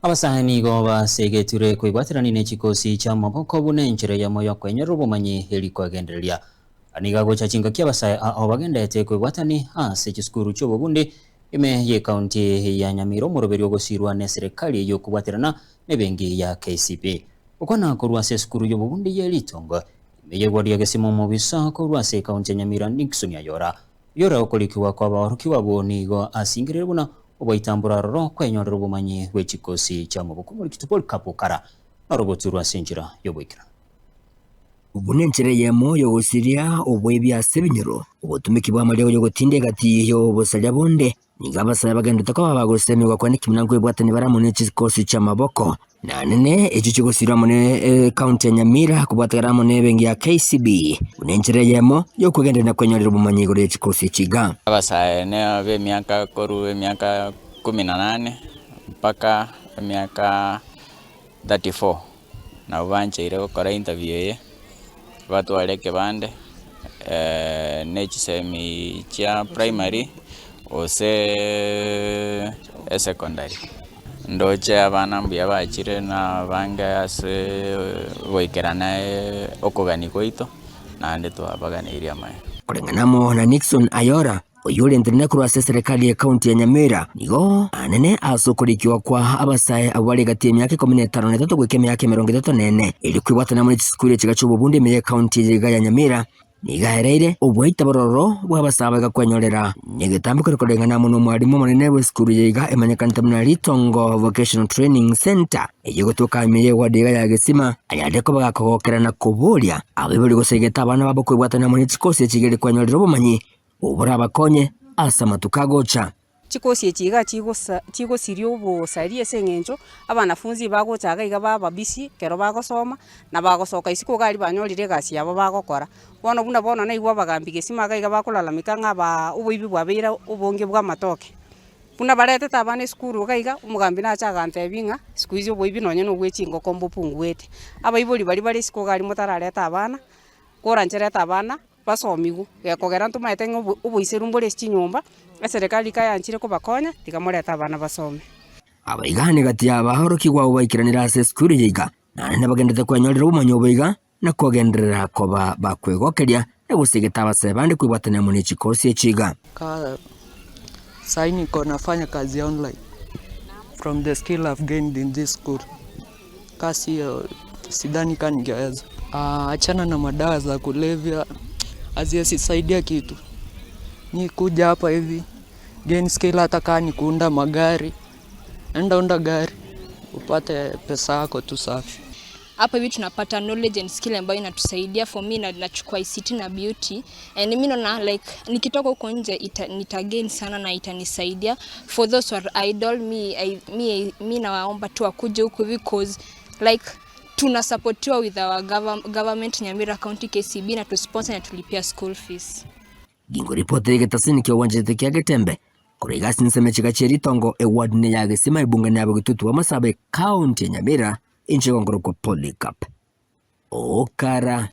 Abasae nigo basegeture koibwaterania ne chikosi chi'amaboko buna enchera eyemo y'okwenyorera obomanyi eri koegendereria. Nigo agocha chingaki abasae ao bagenderete koibwatani ase chisukuru chi'obobundi ime y'ecounty ya Nyamira omoroberio ogosirwa n'eserekari y'okobwaterana n'ebenki ya KCB. Gokwana korwa ase esukuru y'obobundi ye Ritongo ime y'egwari ya Gesima omobisa korwa ase ecounty ya Nyamira Nixon Ayora Oyore okorikigwa kw'abaorokigwa abwo nigo asingereire buna ogoitambora aroro kwenyorera obomanyi bwe chikosi chi'amaboko omorikito Polycarp Okara norogoturwa ase enchera y'oboikeranu. Obwo nenchera eyemo y'ogosiria oboibi ase ebinyoro, obotumeki bw'amariogo y'ogotinda egati y'obosaria bonde. Nigo abasae bagenderete koba bagosemigwa kwane kimina nkwebwatania bare amo ne chikosi chi'amaboko. Naende echio chigosirwa amo ne ekaunti ya Nyamira kobwatekana amo nebenki ya KCB buna enchera eyemo yokwegendereria na kwenyorera obomanyi igoro ye chikosi echi iga. Abasae ne b'emiaka korwa emiaka kumi na nane mpaka emiaka 34, nabwo bancheire gokora interview eye, batware ekebande ne chisemi chia primary gose esecondary. Ndoche abana mbuya bachire na abange ase goikerana okogania gwaito, naende twabaganeirie amaya. Koreng'ana amo na Nixon Ayora, oyio orentenene korwa ase eserekari y'ecounty ya Nyamira, nigo anene ase okorikigwa kwa abasae abwo bare egati y'emiaka ikomi na etano na etato goika emiaka emerongo etato na ene, erio kwebwatana amo ne chisukuru echiga chi'obobundi ime y'ecounty eye iga ya Nyamira. Nigo aereire oboita bororo bw'abasae baiga kwenyorera negetambe kore koreng'ana amo nomwalimu omonene bw'esukuru eye iga emanyekanete buna Ritongo Vocational Training Centre eyio egotoka ime y'eward iga ya Gesima anyarire koba gakogokera na koboria abaibori gosegeta abana babo kwebwatania amo ne chikosi echi igere kwenyorera obomanyi obo borabakonye ase amatuko agocha. Chikosi echi iga chigosa chigosiria obosari ase eng'encho, abanafunzi bagocha iga iga baba busy ekero bagosoma, na bagosoka isiko iga aria banyorire egasi yabo bagokora. Bono buna bono naigwa abagambi gesima iga iga bakolalamika ng'a abaa oboibi bwabeire obonge bwa amatoke. Buna baretete abana esukuru iga iga, omogambi nache agantebia ng'a siku hizi oboibi nonye na obwe chingoko mbopunguete. Abaibori baria bare isiko iga aria motarareta abana, korancherete abana. Basomigwe, gekogera ntomaete ng'a oboiseru mbore ase chinyomba, eserekari kayanchire kobakonya, tiga morete abana basome. Abaiga negati y'abaorokigwa abwo baikeranire ase esukuru eye iga, naende nabagenderete kwenyorera obomanyi obo iga, na kogenderera koba bakwegokeria na gosegeta abasae bande kwebwatania amo ne chikosi echi iga. Ka sai niko nafanya kazi ya online from the skill I've gained in this school. Kazi hiyo sidhani ka ningeweza. Achana na madawa za kulevya haziezi saidia kitu. Mi kuja hapa hivi gain skill hata ka ni kuunda magari. Enda unda gari upate pesa yako tu safi. Hapa hivi tunapata knowledge and skill ambayo inatusaidia for me na nachukua ICT na beauty and mimi naona like nikitoka huko nje ita, nita gain sana na itanisaidia for those who are idle me, I, me, me nawaomba tu wakuje huku hivi cause like tunasupportiwa with our government Nyamira County KCB na tusponsor na tulipia school fees. Gingo ripoti egetasini ki'ogwanchete kia Getembe korwa iga ase ensemo echiga chie ritongo eward ya Gesima ebunge ya Bogetutu bw'Amasaaba ecounty ya Nyamira inche igo nkorokwa Polycarp Okara.